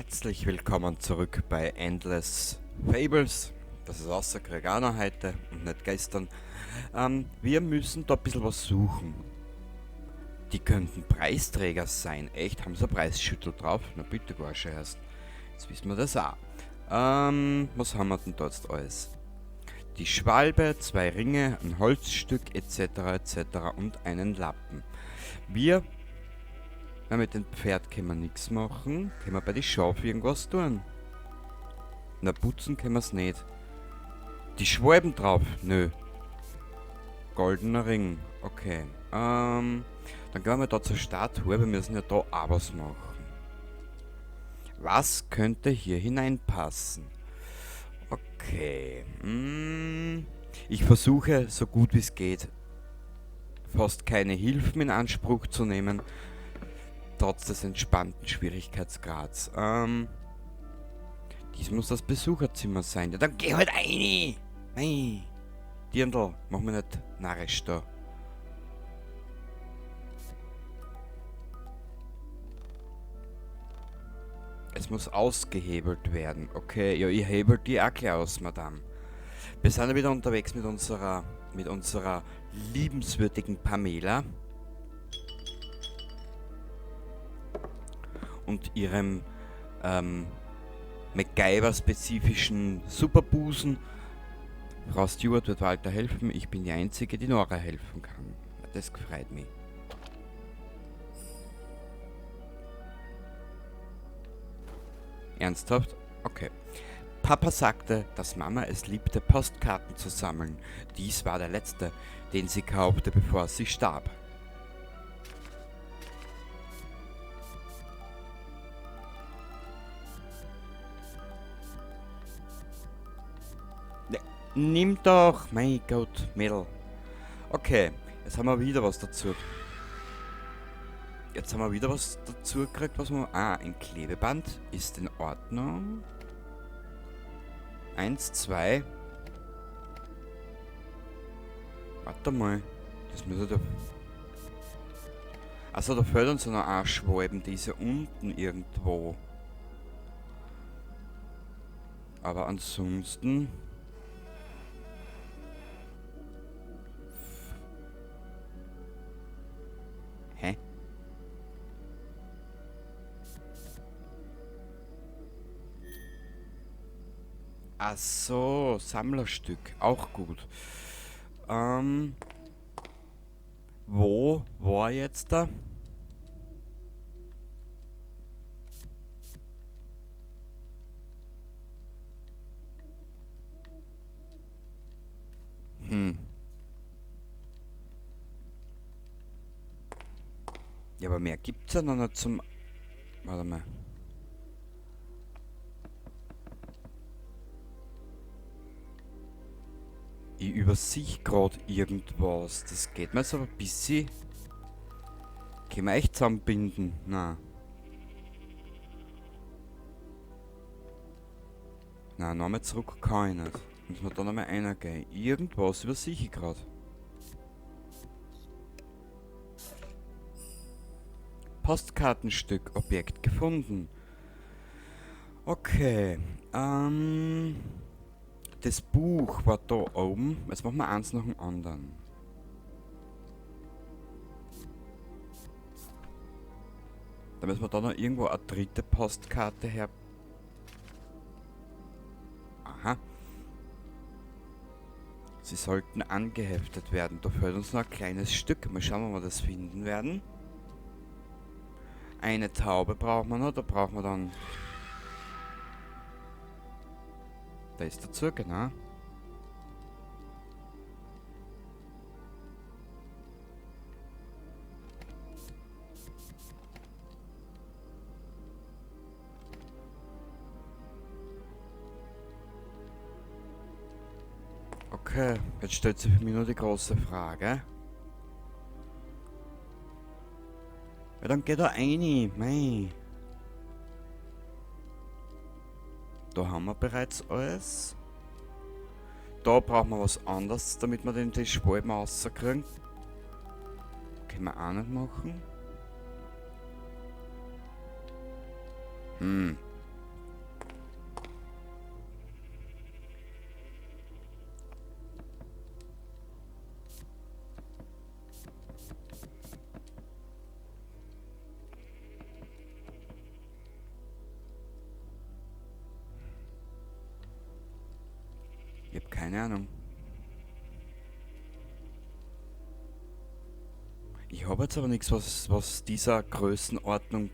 Herzlich willkommen zurück bei Endless Fables. Das ist außer auch noch heute und nicht gestern. Wir müssen da ein bisschen was suchen. Die könnten Preisträger sein. Echt? Haben sie ein Preisschüttel drauf? Na bitte, gar schon erst. Jetzt wissen wir das auch. Was haben wir denn da jetzt alles? Die Schwalbe, 2 Ringe, ein Holzstück et cetera et cetera und einen Lappen. Mit dem Pferd können wir nix machen. Können wir bei den Schafen irgendwas tun? Na, putzen können wir's nicht. Die Schwalben drauf? Nö. Goldener Ring. Okay. Dann gehen wir da zur Statue. Wir müssen ja da auch was machen. Was könnte hier hineinpassen? Okay. Ich versuche, so gut wie's geht, fast keine Hilfen in Anspruch zu nehmen. Trotz des entspannten Schwierigkeitsgrads. Dies muss das Besucherzimmer sein. Ja, dann geh halt rein! Nein! Dirndl, mach mich nicht narrisch da. Es muss ausgehebelt werden. Okay, ja, ich hebel die auch gleich aus, Madame. Wir sind ja wieder unterwegs mit unserer liebenswürdigen Pamela. Und ihrem MacGyver-spezifischen Superbusen. Frau Stewart wird Walter helfen. Ich bin die Einzige, die Nora helfen kann. Das freut mich. Ernsthaft? Okay. Papa sagte, dass Mama es liebte, Postkarten zu sammeln. Dies war der letzte, den sie kaufte, bevor sie starb. Ne, nimm doch! Mein Gott, Mädel. Okay, jetzt haben wir wieder was dazu. Jetzt haben wir wieder was dazu gekriegt, was wir... Ah, ein Klebeband ist in Ordnung. 1, 2. Warte mal. Das müsste da... Achso, da fehlt uns noch eine Schwalben, die ist ja unten irgendwo. Aber ansonsten... Hä? Ach so, Sammlerstück, auch gut. Wo war jetzt da? Ja, aber mehr gibt's ja noch nicht zum... Warte mal. Ich übersehe grad irgendwas. Das geht mir jetzt aber ein bisschen... Können wir echt zusammenbinden? Na. Na, nochmal zurück kann ich nicht. Müssen wir da nochmal reingehen. Irgendwas übersehe ich grad. Postkartenstück, Objekt gefunden. Okay. Das Buch war da oben. Jetzt machen wir eins nach dem anderen. Da müssen wir da noch irgendwo eine dritte Postkarte her... Aha. Sie sollten angeheftet werden. Da fehlt uns noch ein kleines Stück. Mal schauen, ob wir das finden werden. Eine Taube brauchen wir noch. Da brauchen wir dann... Da ist der Zug, genau. Okay, jetzt stellt sich für mich nur die große Frage. Ja, dann geh da rein, mei. Da haben wir bereits alles. Da brauchen wir was anderes, damit wir den Schwalben rauskriegen. Können wir auch nicht machen. Keine Ahnung. Ich habe jetzt aber nichts, was dieser Größenordnung...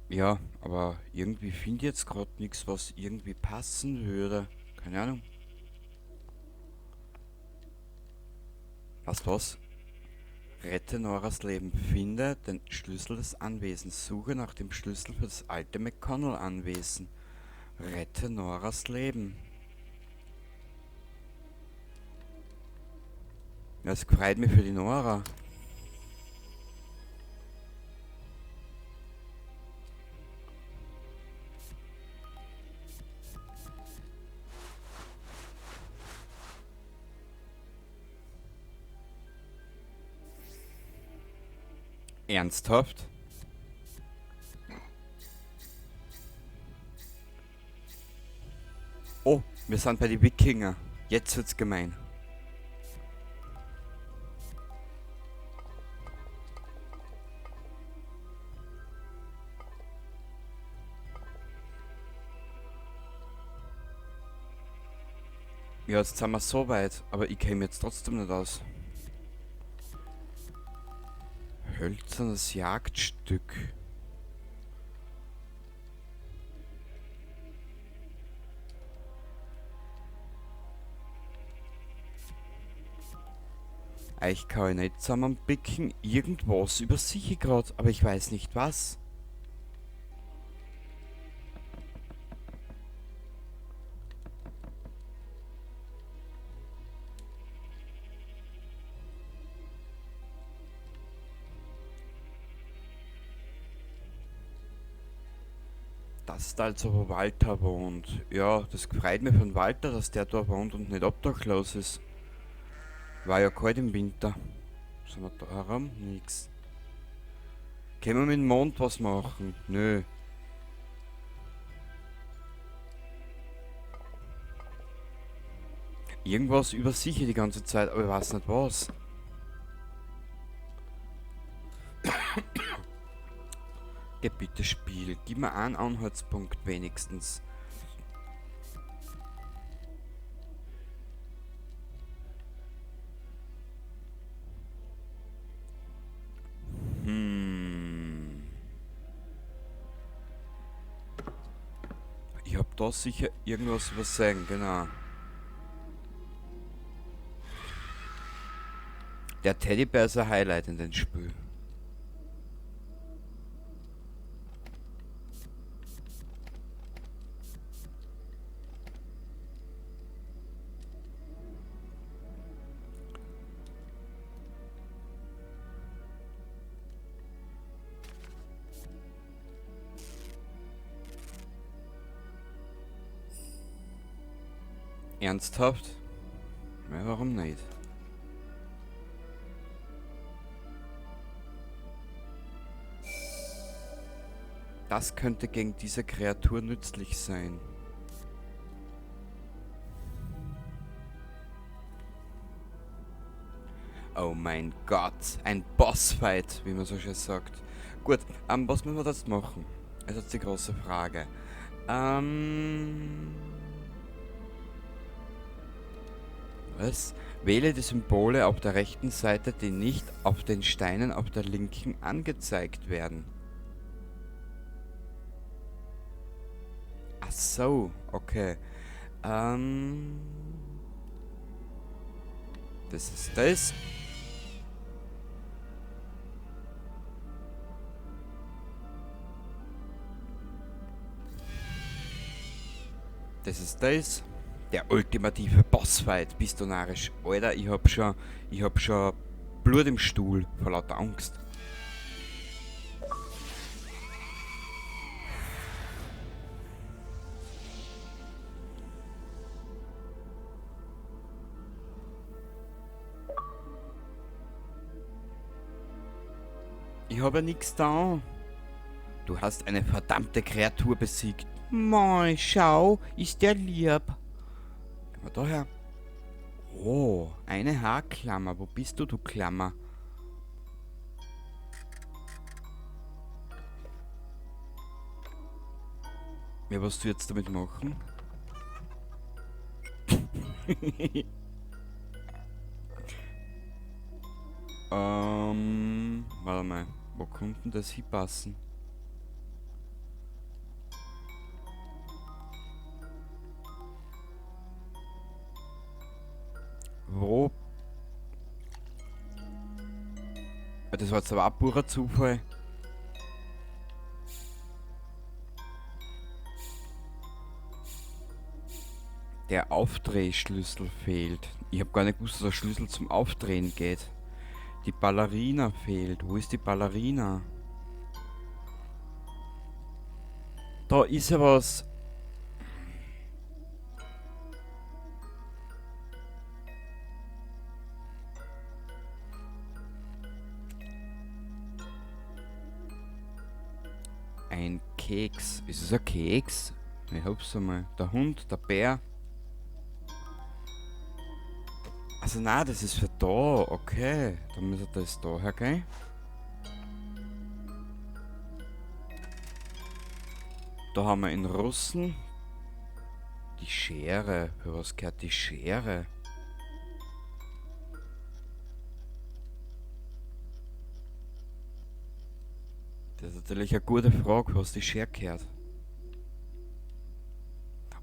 Ja, aber irgendwie finde ich jetzt grad nix, was irgendwie passen würde. Keine Ahnung. Weißt was? Rette Noras Leben. Finde den Schlüssel des Anwesens. Suche nach dem Schlüssel für das alte McConnell-Anwesen. Rette Noras Leben. Ja, es freut mich für die Nora. Ernsthaft? Oh, wir sind bei den Wikinger. Jetzt wird's gemein. Ja, jetzt sind wir so weit, aber ich käme jetzt trotzdem nicht aus. Hölzernes Jagdstück. Ich kann nicht zusammenpicken. Irgendwas übersehe ich grad, aber ich weiß nicht was. Das ist also, wo Walter wohnt. Ja, das freut mich von Walter, dass der da wohnt und nicht obdachlos ist. War ja kalt im Winter. Sind wir da herum? Nix. Können wir mit dem Mond was machen? Nö. Irgendwas übersehe ich die ganze Zeit, aber ich weiß nicht was. Geh bitte Spiel, gib mir einen Anhaltspunkt wenigstens. Ich hab da sicher irgendwas übersehen, genau. Der Teddybär ist ein Highlight in dem Spiel. Ernsthaft? Ja, warum nicht? Das könnte gegen diese Kreatur nützlich sein. Oh mein Gott, ein Bossfight, wie man so schön sagt. Gut, was müssen wir da jetzt machen? Das ist jetzt die große Frage. Was? Wähle die Symbole auf der rechten Seite, die nicht auf den Steinen auf der linken angezeigt werden. Ach so, okay. Das ist das. Das ist das. Der ultimative Bossfight. Bist du narrisch? Alter, ich hab schon Blut im Stuhl vor lauter Angst. Ich hab ja nix da. Du hast eine verdammte Kreatur besiegt. Moi, schau, ist der lieb. Gehen wir da her. Oh, eine Haarklammer. Wo bist du, du Klammer? Ja, was du jetzt damit machen? Warte mal. Wo kommt denn das hinpassen? Wo? Das war jetzt aber auch purer Zufall. Der Aufdrehschlüssel fehlt. Ich hab gar nicht gewusst, dass der Schlüssel zum Aufdrehen geht. Die Ballerina fehlt. Wo ist die Ballerina? Da ist ja was. Ein Keks. Ist es ein Keks? Ich hab's einmal. Der Hund, der Bär. Also nein, das ist für da. Okay. Dann müssen wir das da hergehen. Da haben wir in Russen die Schere. Für was gehört die Schere? Das ist natürlich eine gute Frage, was die Schere gehört.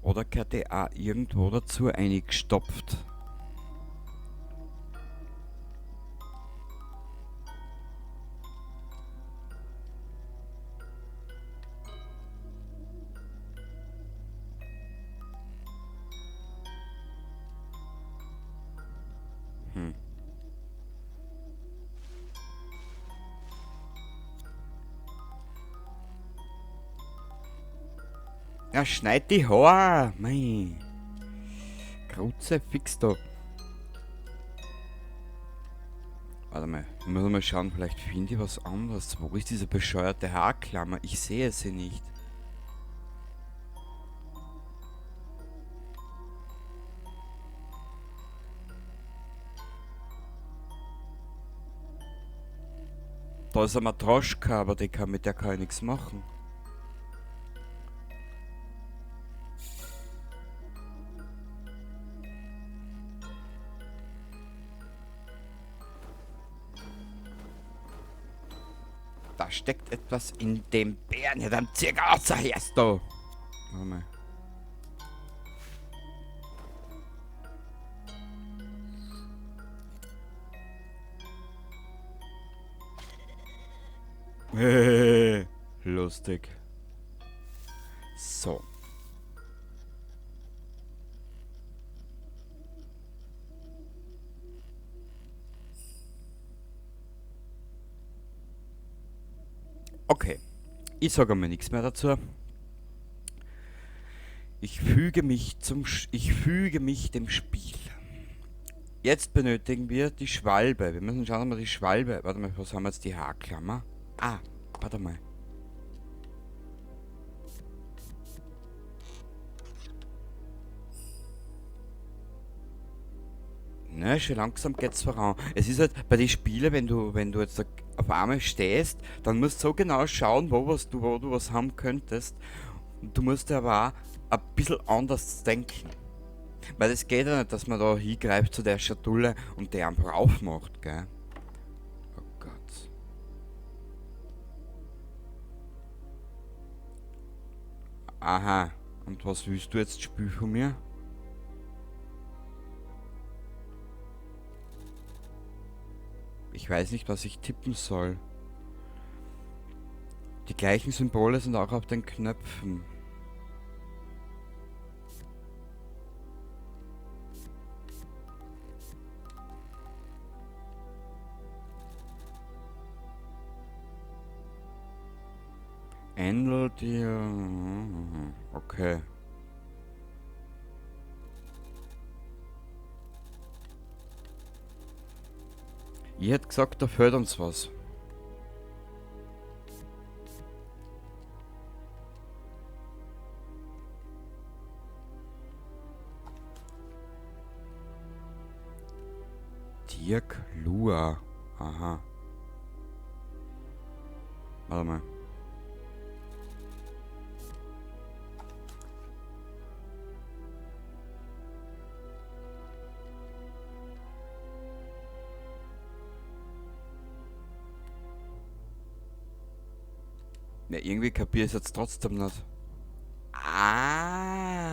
Oder gehört die auch irgendwo dazu eingestopft? Ja, schneid die Haare! Mei. Kruzifix da. Warte mal, ich muss mal schauen, vielleicht finde ich was anderes. Wo ist diese bescheuerte Haarklammer? Ich sehe sie nicht. Da ist eine Matroschka, aber mit der kann ich nichts machen. Da steckt etwas in dem Bären. Ja, dann zieh raus, hörst du. Warte mal. Lustig. So. Okay, ich sage einmal nichts mehr dazu. Ich füge mich ich füge mich dem Spiel. Jetzt benötigen wir die Schwalbe. Wir müssen schauen, ob wir die Schwalbe... Warte mal, was haben wir jetzt? Die Haarklammer? Ah, warte mal. Ne, schon langsam geht's voran. Es ist halt bei den Spielen, wenn du jetzt da auf einmal stehst, dann musst du so genau schauen, wo du was haben könntest. Und du musst aber auch ein bisschen anders denken. Weil es geht ja nicht, dass man da hingreift zu der Schatulle und die einfach aufmacht, gell? Oh Gott. Aha. Und was willst du jetzt spielen von mir? Ich weiß nicht, was ich tippen soll. Die gleichen Symbole sind auch auf den Knöpfen. Ändert ihr... Okay. Ich hätte gesagt, da fehlt uns was. Dirk Lua. Aha. Warte mal. Ja, irgendwie kapier ich es jetzt trotzdem nicht. Ah.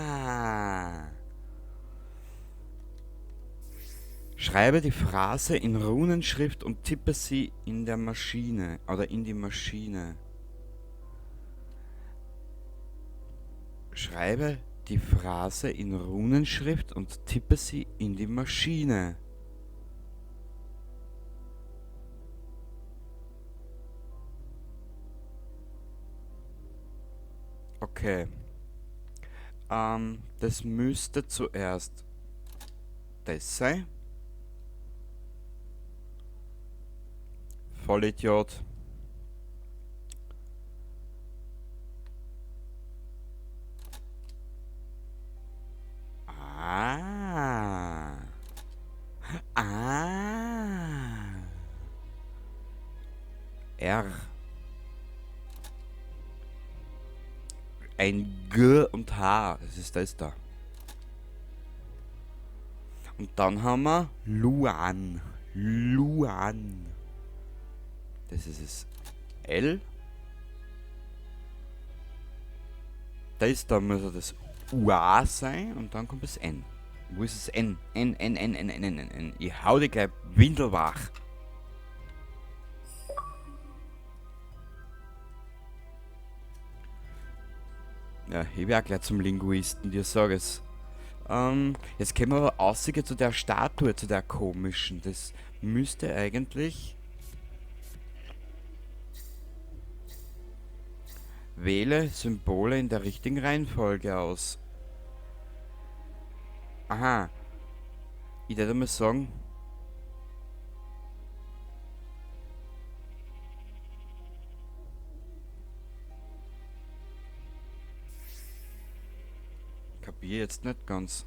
Schreibe die Phrase in Runenschrift und tippe sie in der Maschine oder in die Maschine. Schreibe die Phrase in Runenschrift und tippe sie in die Maschine. Okay. Das müsste zuerst das sein. Vollidiot. Ah. Ah. R. Ein G und H. Das ist das da. Und dann haben wir Luan. Luan. Das ist das L. Das da muss das UA sein und dann kommt das N. Wo ist das N? N, N, N, N, N, N, N, N. Ich hau dich gleich windelwach. Ja, ich wär gleich zum Linguisten, dir sag es. Jetzt kommen wir aber außer zu der Statue, zu der komischen. Das müsste eigentlich... Wähle Symbole in der richtigen Reihenfolge aus. Aha. Ich würde mal sagen... Kapier jetzt nicht ganz.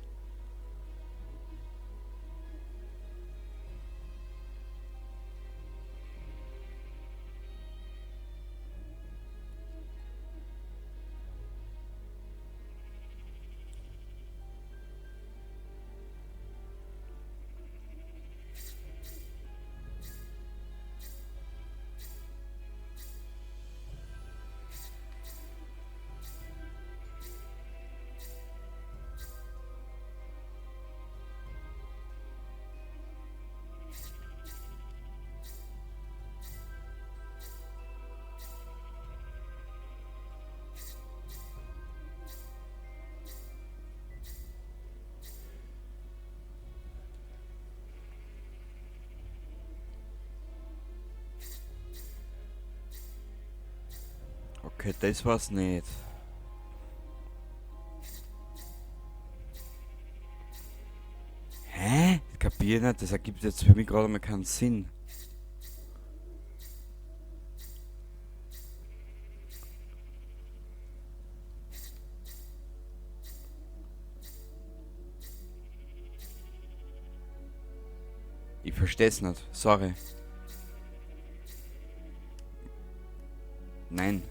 Okay, das war's nicht. Hä? Das kapier ich nicht, das ergibt jetzt für mich gerade mal keinen Sinn. Ich versteh's nicht, sorry. Nein.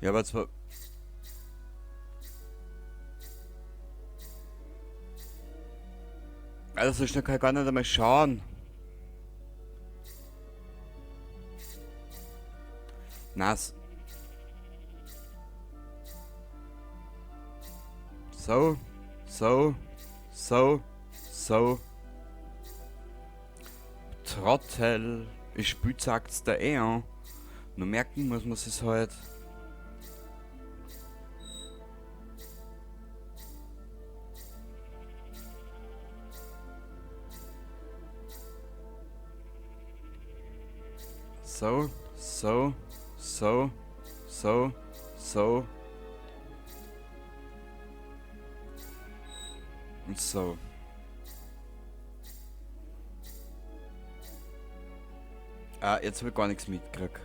Ja, aber zwar... Alter, so schnell kann ich gar nicht einmal schauen. Nass. So, so, so, so. Trottel. Ich spül, sagt's da eh an. Nur merken muss man sich's halt. So, so, so, so, so. so. Ah, jetzt habe ich gar nichts mitgekriegt.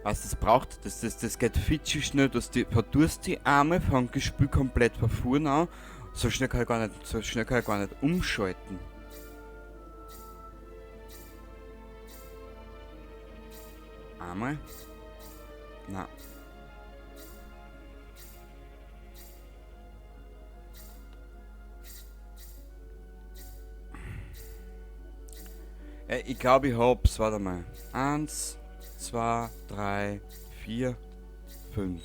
Was das braucht, das geht viel zu schnell, dass die verdurst die Arme, fängt das Spiel komplett von vorne an. So schnell kann ich gar nicht, so schnell kann ich gar nicht umschalten. Einmal. Na. Ich glaube, ich hab's. Warte mal. 1, 2, 3, 4, 5.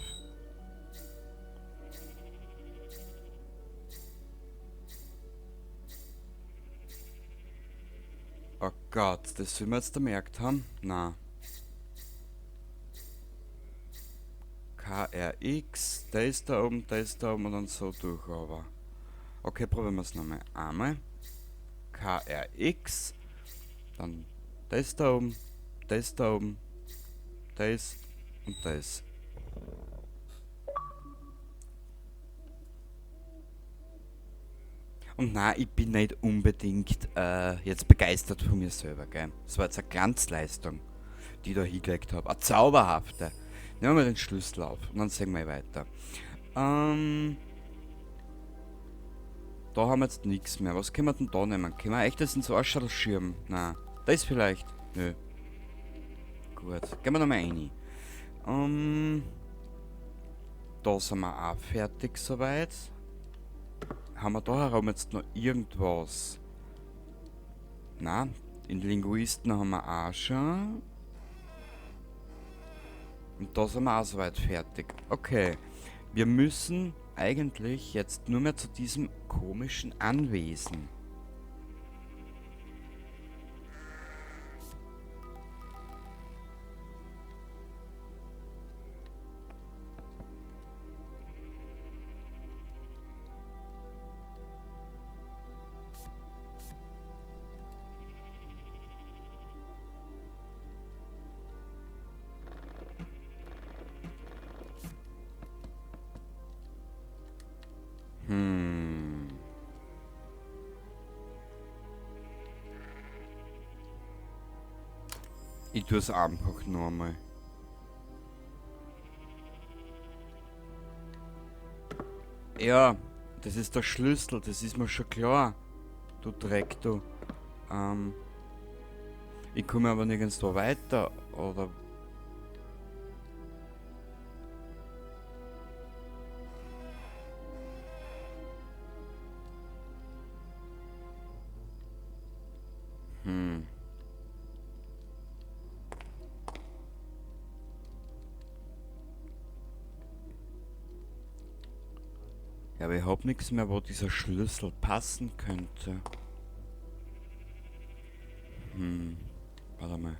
Oh Gott, das sollen wir jetzt gemerkt haben? Na. KRX, der ist da oben, der ist da oben und dann so durch, aber. Okay, probieren wir's nochmal. Einmal. KRX. Dann das da oben, das da oben, das und das. Und nein, ich bin nicht unbedingt jetzt begeistert von mir selber, gell? Das war jetzt eine Glanzleistung, die ich da hingelegt hab. Eine zauberhafte. Nehmen wir den Schlüssel auf und dann sehen wir weiter. Da haben wir jetzt nichts mehr. Was können wir denn da nehmen? Können wir echt das ins Arschl schieben? Nein. Das vielleicht? Nö. Gut. Gehen wir nochmal rein. Da sind wir auch fertig soweit. Haben wir da herum jetzt noch irgendwas? Na, in Linguisten haben wir auch schon. Und da sind wir auch soweit fertig. Okay. Wir müssen eigentlich jetzt nur mehr zu diesem komischen Anwesen. Ich tue es einfach nur einmal. Ja, das ist der Schlüssel, das ist mir schon klar. Du Dreck, du. Ich komme aber nirgendwo weiter, oder? Ja, aber ich hab nix mehr, wo dieser Schlüssel passen könnte. Warte mal.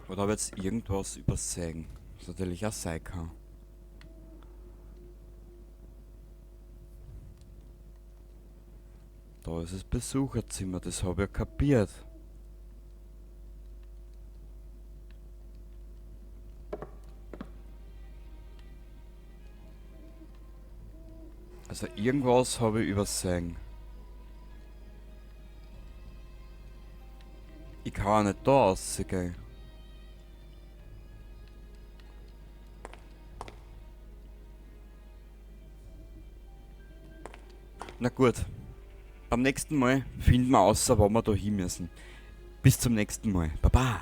Oder hab ich jetzt irgendwas übersehen? Was natürlich auch sein kann. Da ist das Besucherzimmer, das hab ich ja kapiert. Also irgendwas habe ich übersehen. Ich kann auch nicht da rausgehen. Na gut, beim nächsten Mal finden wir raus, wo wir da hin müssen. Bis zum nächsten Mal. Baba!